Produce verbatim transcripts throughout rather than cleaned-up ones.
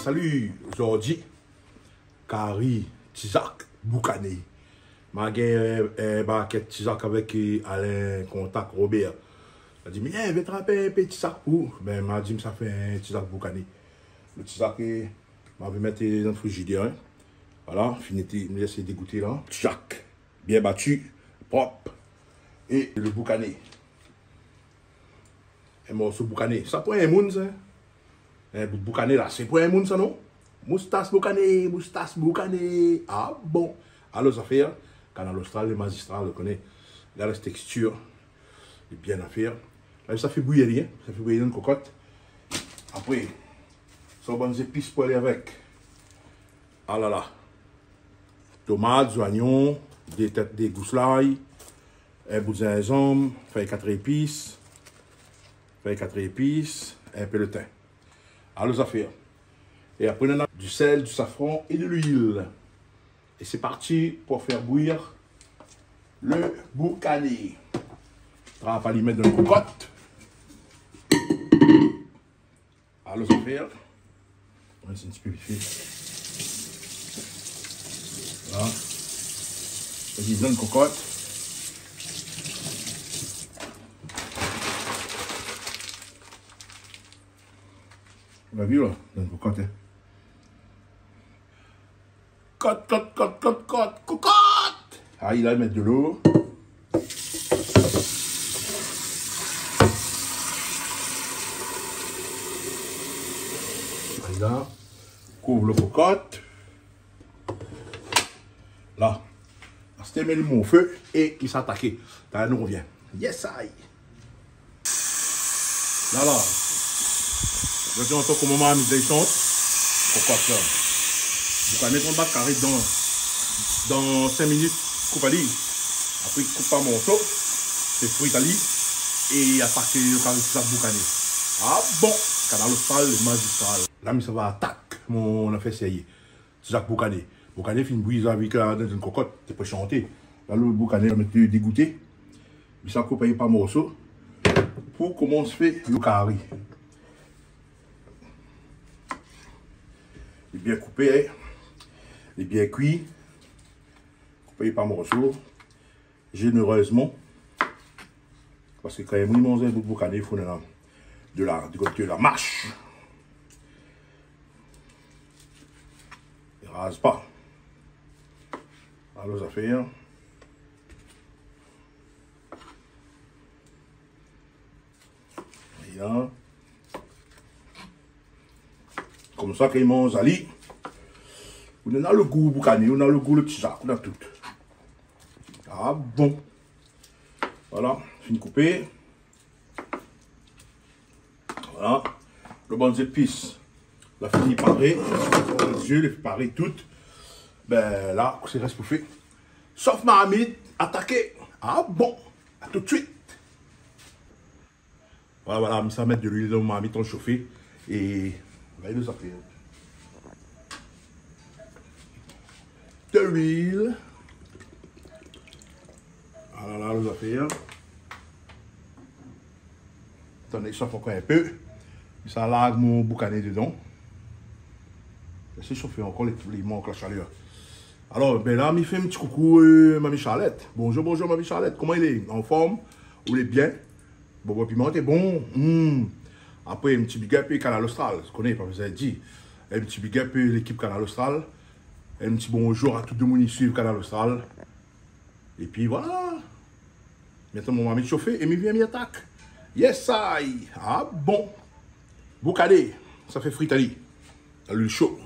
Sali, zordi, kari tizak boukané. Ma gingn, eu, eu, barkèt tizak avèk, eu, Alain Contact Robert. La di, mé, eu, vien trap in pé tizak pou. Bin, ma di, mi sa fé in tizak boukané. Lo tizak, eu, ma vi mèt, eu, dan frizidèr, in. Voilà, fini, mi lès dégouté la. Tizak, bien bati, prop. É lo boukané. In morso boukané. Sa pou in moun, sa. In bout boukané la, sé pou in moun, sa, non? Moustas boukané, moustas boukané. Ah bon. Alor, zafèr, Kanal Austral, lé mazistral, ou koné. Gard la tèkstir. Lé bien afèr. La, sa fé bouyi, in. Sa fé bouyi dann kokot. Apré, sa bann zépis pou alé avèk. Ah la la. Tomat, zoignon, dé tèt, dé gous lay, in bout zinzanm, fèy kat épis, fèy kat épis, in pé lo tin. Alor, zafèr. É apré, nana du sèl, du safran é de luil. É sé parti pou fé bouyir lo boukané. Trap ali mèt dann kokot. Alor, zafèr. Oué, sé in ti pé vit fé. Voilà. Épi dann kokot. Ou la vi, la, dann kokot, in. Kot, kot, kot, kot, kot, kokot. Ay la, mèt dolo. Ay la, kouv lo kokot. La. Astèr, mèt ali mon fé é mi sa ataké. Talèr nou rovien. Yes, ay. La, la. Zot i antann koman marmit la i shant. Kokot la. Boukané, pran bat kari dan, dan sink minit, koup ali. Apré, koup par morso. Fé frir ali. É atak lo kari tizak boukané. Ah bon. Kanal Austral, lé mazistral. La, mi sa va atak mon afèr sérié. Tizak boukané. Boukané fine bouyi, zot la vi ke la, dann in kokot, té pré shanté. La, lo boukané, mèt dégouté. Mi sa koup ali par morso. Pou komans fé lo kari. Lé bien koupé, in. Lé bien kui. Koup ali par morso. Zénérèzman. Parske kan mèm ou manz in bout boukané, fo nana de la, du koté la mash. I raz pa. Alor, zafèr. Voilà. Komsa, kan i manz ali, ou nana lo gou boukané, ou nana lo gou lo tizak, ou nana tout. Ah bon. Voilà, fine koupé. Voilà. Lo bann zépis la fini paré. Lo zié, la paré tout. Bin la, sé rès pou fé. Sof marmit, ataké. Ah bon. A tout suit. Voilà, voilà, mi sa mèt de luil dan marmit an shofé. É, va, nou sa fé de luil. Voilà, la, nou sa fé. Atann, i sof ankor in pé. Mi sa larg mon boukané dedan. Lès shofé ankor, li, li mank la shalèr. Alor, bin la, mi fé in ti koukou, eu, Mami Charlotte. Bonjour, bonjour, Mami Charlotte. Koman i lé ? An form ? Ou lé bien ? Bonbon piman té bon. Hmm. Apré, in ti big up, eu, Kanal Austral. Ou koné, pa bezoin di. In ti big up, eu, lékip Kanal Austral. In ti bonjour a tout demoun i suiv Kanal Austral. Épi voilà. Mintnan, mon marmit shofé é mi vien, mi atak. Yes, I. Ah bon. Boukané. Sa fé frir ali. A luil sho.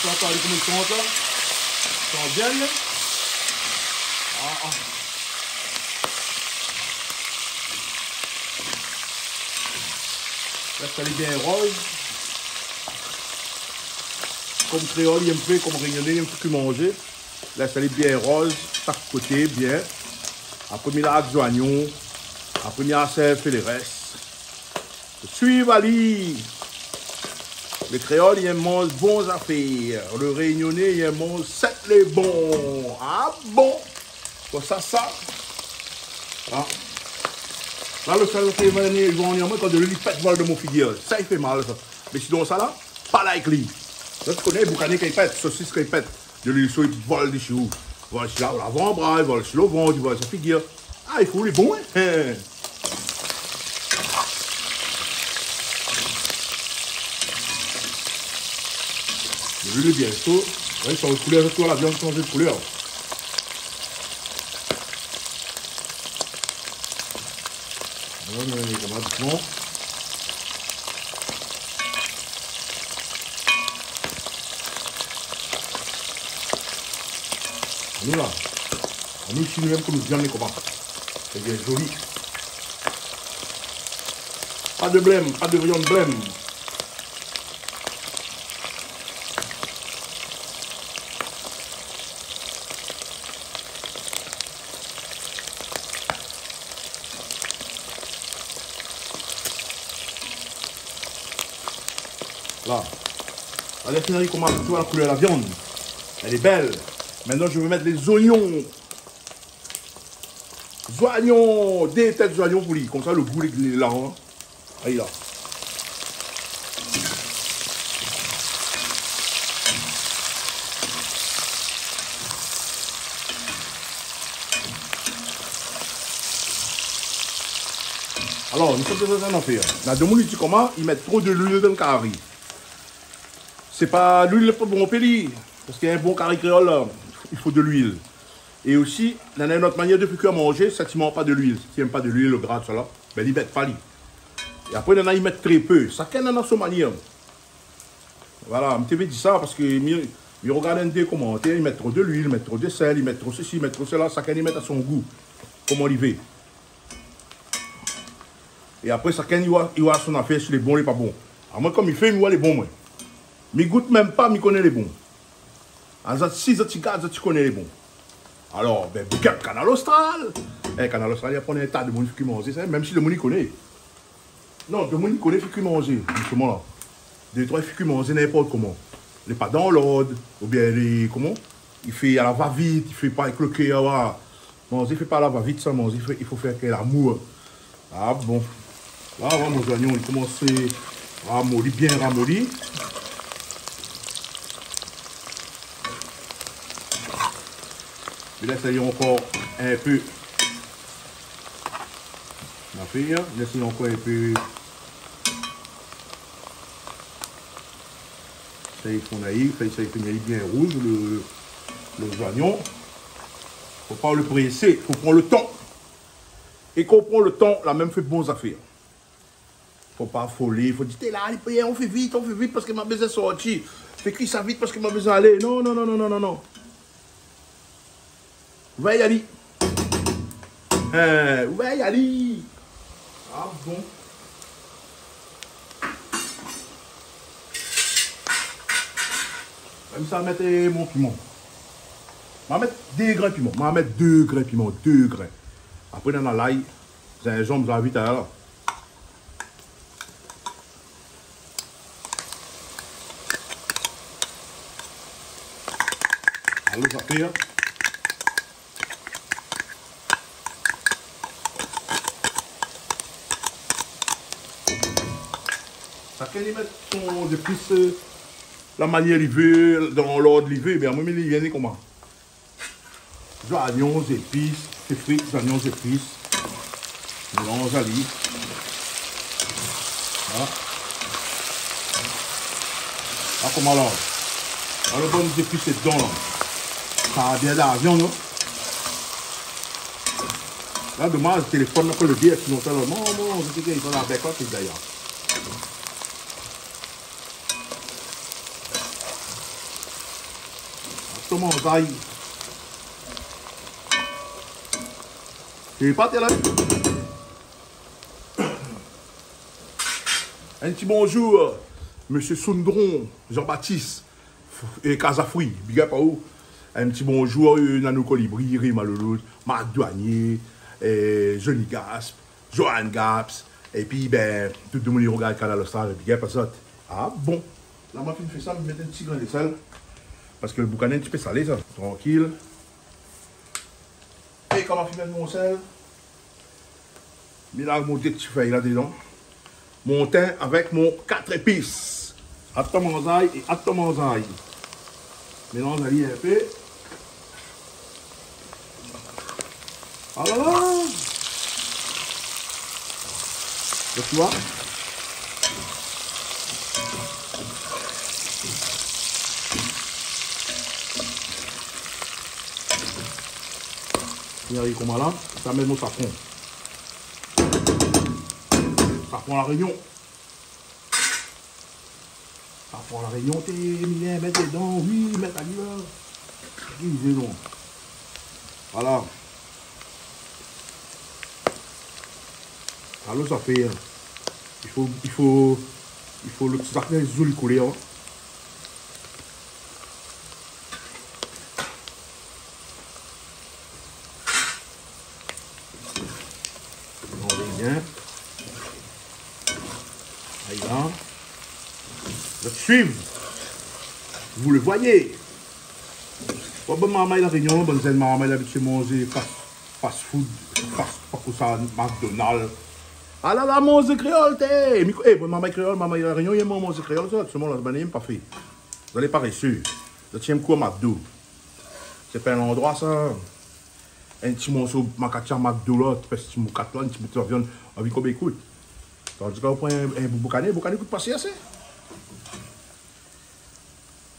Ou antann koman i shant la ? I shant bien, li, in ? Ah, ah. Lès ali bien roz. Kom kréol, i èm fé, kom rényoné, i èm fé kui manzé. Lès ali bien roz, shak koté, bien. Apré, mi larg zoignon. Apré, mi asèv fé lé rès. Suiv ali. Lo kréol, li èm manz bon zafèr. Lo rényoné, li èm manz sèt lé bon. Ah bon ? Konmsa, sa. Ah. La, lo sèl ke mi néna, li va anvoy amoin kan de luil i pèt, vol dan mon figir. Sa i fé mal, sa. Mé sinon, sa la, pa èk li. Zot i koné, boukané kan i pèt, sosis kan i pèt. De luil sho i vol dési ou. Vol si la, lavabra, vol si lo vant, vol si figir. Ah, i fo lé bon, in. Luil lé bien sho. Oué, i sanz koulèr, tout la viann i sanz koulèr. Voilà, nou komansé dousman. Anou la, anou isi, nou èm pou nout viann lé konmsa. Lé bien zoli. Pa de blèm, pa de viann blèm. La. Alé, fini, koman, ou voi la koulèr la viann. Lé bèl. Mintnan, mi sa mèt lé zoignon. Zoignon, dé tèt zoignon pou li. Konmsa, lo gou lé la, in. Ay la. Alor, nou sa fé sa, nou fé. Na domoun i di koman, i mèt tro de luil dan kari. Sé pa luil lé pa bon pou li, parske in bon kari kréol la, i fo de luil. É osi, néna in not manièr de fé kui manzé, sa ti manz pa de luil. Si i èm pa de luil, lo gra, sa la, bin, li mèt pa li. É apré, néna i mèt tré pé. Shakinn néna son manièr. Voilà, mi té vé di sa parske mi, mi rogard in dé komantèr, i mèt tro de luil, i mèt tro de sèl, i mèt tro sesi, i mèt tro sela, shakinn i mèt a son gou, koman li vé. É apré, shakinn i voi, i voi son afèr, si lé bon, lé pa bon. Amoin, kom mi fé, mi voi lé bon, moin. Mi gout mèm pa, mi koné lé bon. Azot, si zot i gard, zot i koné lé bon. Alor, bin, big up Kanal Austral. É, Kanal Austral, i aprann in ta domoun fé kui manzé, sa, mèm si domoun i koné. Non, domoun i koné fé kui manzé, zistoman la. Dé, troi, i fé kui manzé ninport koman. Lé pa dan lord, oubien lé, koman ? I fé a la va-vit, i fé pa èk lo kèr, voilà. Manzé i fé pa a la va-vit, sa, manzé i fé, i fo fé èk lamour. Ah bon. La, voilà, mon zoignon, li komans ramoli, bien ramoli. Mi lès ali ankor in pé. Ma fé, in, lès ali ankor in pé. Sa i fon ali, sa i fé bien rouz, lo, lo zoignon. Fo pa lo présé, fo pran lo tan. É kan ou pran lo tan, la mèm fé bon zafèr. Fo pa afolé, fo di, té la, li pé, on fé vit, on fé vit parske ma bezoin sorti. Fé kui sa vit parske ma bezoin alé. Non, non, non. Ouvèr ali. In, ouvèr ali. Ah bon. Mèm sa, mèt, é, mon piman. Ma mèt dé grin piman. Ma mèt dé grin piman, dé grin. Apré, néna lay, zinzanm, sa vit, alor. Alé, sa fé, in. Shakinn i mèt son zépis, eu, la manièr li vé, dan lord li vé, mé amoin, mi lé bien koman. Zoignon, zépis, fé frit, zoignon, zépis. Mélanz ali. La. La, koman la ? La, lo bon zépis lé dedan, la. Sa bien la viann, non ? La, domaz, téléfone la pa lé bien, sinon, sa, la, non, non, sé ki, sa la bèk la, sé dayèr. Toman zay. Sé pa tèl. In ti bonzour, mésyé Soundron, Jean-Baptiste, é Kazafri, big up aou. In ti bonzour, eu, Nanou Kolibri, Rima Louloute, Marc Douanier, eu, Johnny Gasp, Johan Gaps, épi, bin, tout domoun i rogard Kanal Austral, big up azot. Ah bon. La, ma fine fé sa, mi mèt in ti grin d'sèl. Parske lo boukané lé in ti pé salé, sa. Trankil. É kan ma fine mèt mon sèl, mi larg mon dé ti fèy la dedan. Mon tin avèk mon kat zépis. Atann manzay é atann manzay. Mélanz ali in pé. Ah la la ! Donk, ou oi, mi ariv konmsa la, sa mèt mon safran. Safran La Rényon. Safran La Rényon, té, mi mèt dedan, wi, mèt ali la. Ki zé non. Voilà. Alor, sa fé, in. I fo, i fo, i fo lo ti zafèr zoli koulèr, in. Mélanz bien. Ayi la. Zot i suiv. Vous le voyez. Bon, bann marmay La Rényon, bann zenn marmay, labitid manzé fast, fast food, fast, pa pou sa, McDonald's. Ah la la, manzé kréol, té. Mi, é, bann marmay kréol, marmay La Rényon, i èm manzé kréol, sa. Solman la, bann i èm pa fé. Zot lé parésé. Zot i èm kour McDo. Sé pa in landroi, sa. In ti morso makatia McDo la, ti pès ti moukat la, in ti bout la viann, anvi konbien i kout. Tandis ke ou pran in, in boukané, boukané i kout pa shèr asé.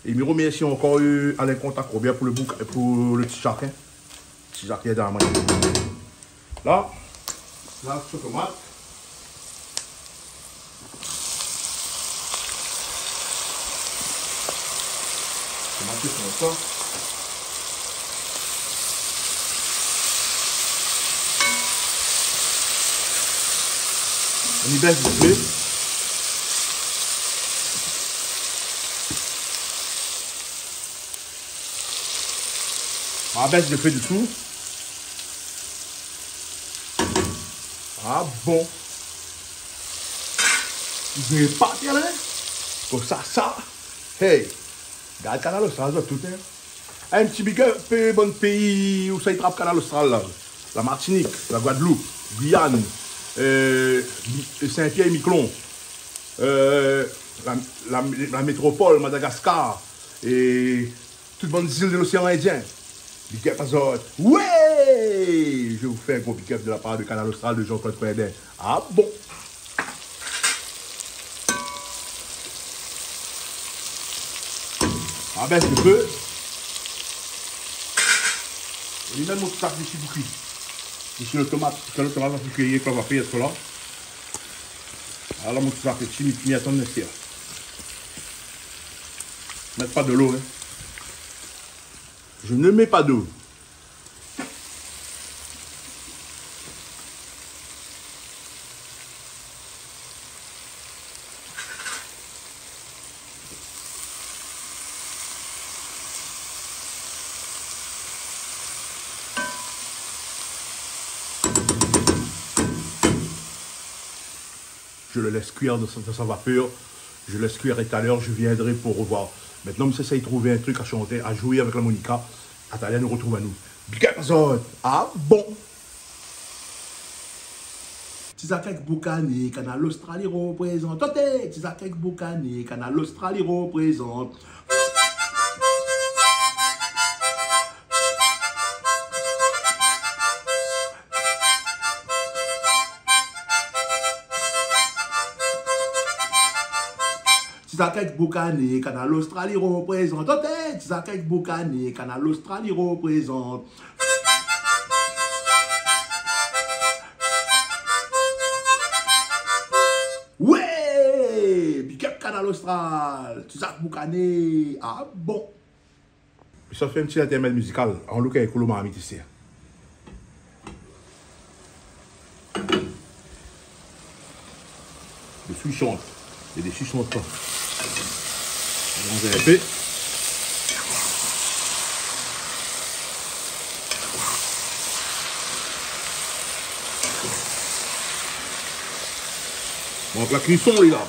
É mi remèrsi ankor, euh, Alain Contact Robert pou lo bouk-, pou lo ti zak, in. Ti zak lé dan la min. La, la, so tomat. Tomat lé konmsa. Mi bès lo fé. Ma bès lo fé dsou. Ah bon. Zot i vé pa tèl, in ? Konmsa, sa. Hey. Gard Kanal Austral, zot tout, in. In ti big up, euh, bann péi ousa i trap Kanal Austral la. La Martinique, la Guadeloupe, Guyane, euh, Saint-Pierre-et-Miquelon, euh, la, la, la métropole, Madagascar, é tout bann zil de l'océan Indien. Big up azot. Ouais ! Je vous fais un gros big up de la part de Kanal Austral de Jean-Claude Coindin. Ah bon ? Ah ben, si tu veux. É mèm mon ti zak isi pou kui. Isi lo tomat, kan lo tomat va kui, kan va fé sa la. Ala mon ti zak isi, mi, mi atann lé fé. Mèt pa dolo, in. Je ne mets pas d'eau. Je le laisse cuire dans sa, dans sa vapeur. Je laisse cuire et tout à l'heure, je viendrai pour revoir. Maintenant, mi sa éséy trouv in trik a shanté, a zoué avèk larmonika. Talèr nou rotrouv anou. Big up azot. Ah bon. Ti zak èk boukané, Kanal Austral i roprézant. Oté, ti zak èk boukané, Kanal Austral i roprézant. Ti zak èk boukané, Kanal Austral i roprézant. Oté, ti zak èk boukané, Kanal Austral i roprézant. Ouais ! Big up Kanal Austral, ti zak boukané. Ah bon. Mi sa fé in ti intèrmèd mizikal, an louk in kou lo marmit isi. Désou i shant, é désou i shant pa. Mélanz in pé. Bon, la kuison lé la.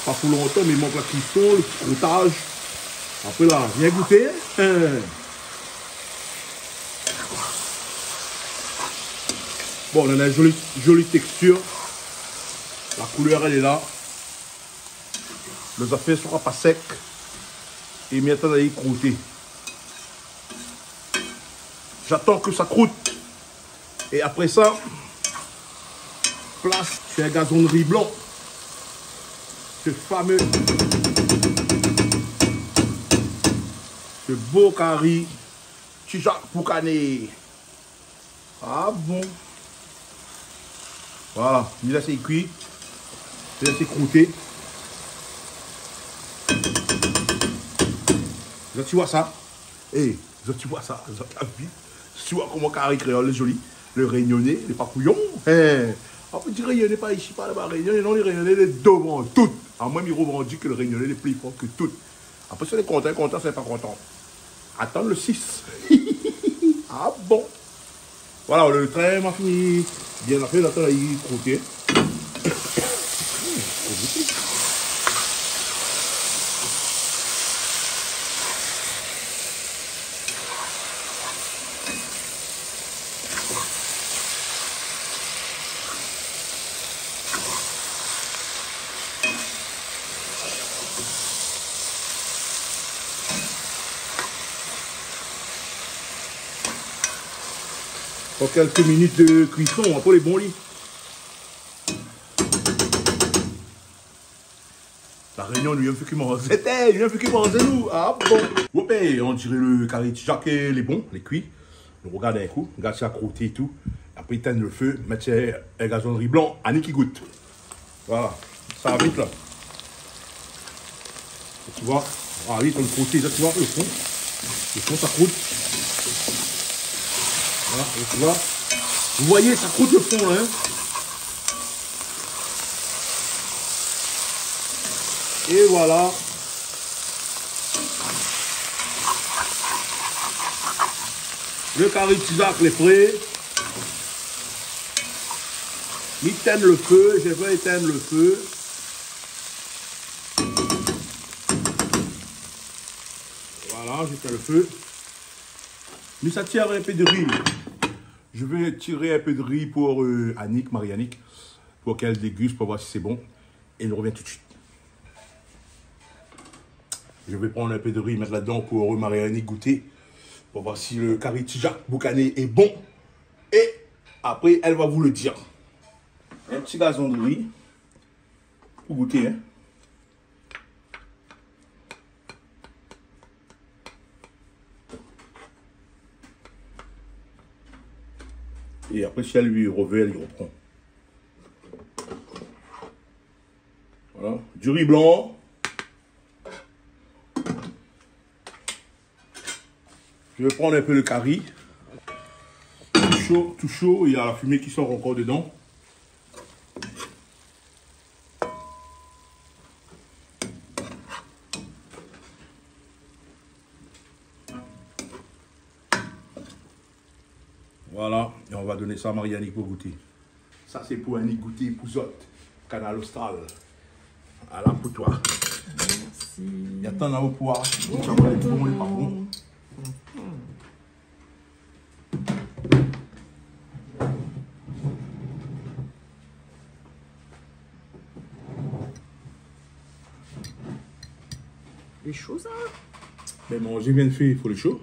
Pa pou lontan, mé mank la kuison, le ti kroutaj. Apré la, vien gouté, in. Bon, nou néna in zoli, zoli tékstir. La koulèr, èl lé la. Lo zafèr sra pa sèk. É mi atann ali krouté. J'attends que ça croûte. Et après ça, place sur un gazon de riz blanc. Ce fameux, ce beau cari tizak boukané. Ah bon. Voilà, mi lès ali kui. Mi lès ali krouté. Zot i voi sa ? É, zot i voi sa, zot la vi. Zot i voi koman kari kréol lé zoli. Le Rényoné lé pa kouyon. Hin. Apré di Rényoné pa isi, pa laba, Rényoné, non, le Rényoné lé dovan tout. Amoin mi revandik ke le Rényoné lé pli for ke tout. Apré, si lé kontan, kontan, si lé pa kontan, atann le sis. Ah bon ? Voilà, le trin ma fini. Bien, apré, la, la, li krouté. Pour quelques minutes de cuisson, apré lé bon, li. La Rényon, nou, i fé ke manzé. Té, i fé ke manzé, nou. Ah bon. Opé, on diré le kari tizak lé bon, lé kui. Nou rogard in kou, gard si la krouté é tou. Apré, étinn le fé, mèt in gazon de ri blan, Annick i gout. Voilà, sa va vit la. Ti voi, ah oui, sa i krouté, ti voi, le fon. Le fon, sa i krout. Voilà, ti voi. Vous voyez, sa i krout le fon, hein. Et voilà. Le kari tizak lé pré. J'éteins le feu, je vais éteindre le feu. Voilà, j'éteins le feu. Mi sa tir in pé de ri. Je vais tirer un peu de riz pour, euh, Annick, Marie-Annick, pour qu'elle déguste, pour voir si c'est bon. Et je reviens tout de suite. Je vais prendre un peu de riz, mettre là-dedans pour Marie-Annick goûter, pour voir si le kari tizak boukané est bon. Et après, elle va vous le dire. Un petit gazon de riz pour goûter, hein. Et après, si elle lui revient, elle y reprend. Voilà. Du riz blanc. Je vais prendre un peu le kari. Tout chaud, tout chaud, il y a la fumée qui sort encore dedans. Voilà, et on va donner ça à Marie-Annick pour goûter. Ça, c'est pour Annick goûter, pour zot. Kanal Austral. Ala pou toi. Merci. Atann la, ou poi. Bon, lé bon, lé pa bon. Lé sho, sa. Bin, manzé vien fé, i fo lé sho.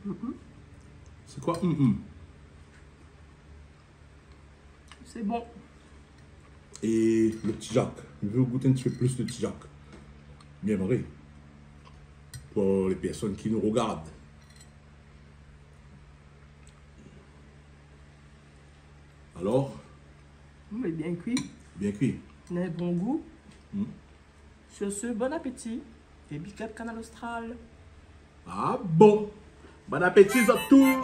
Mm-mm. C'est quoi, mm-mm ? C'est bon. Et le tizak, je veux goûter un petit peu plus de tizak. Bien vrai. Pour les personnes qui nous regardent. Alors ? Mm, lé bien kui. Bien kui. Na in bon gou. Mm. Sur ce, bon appétit et big up Kanal Austral. Ah bon ? Bon appétit à tous.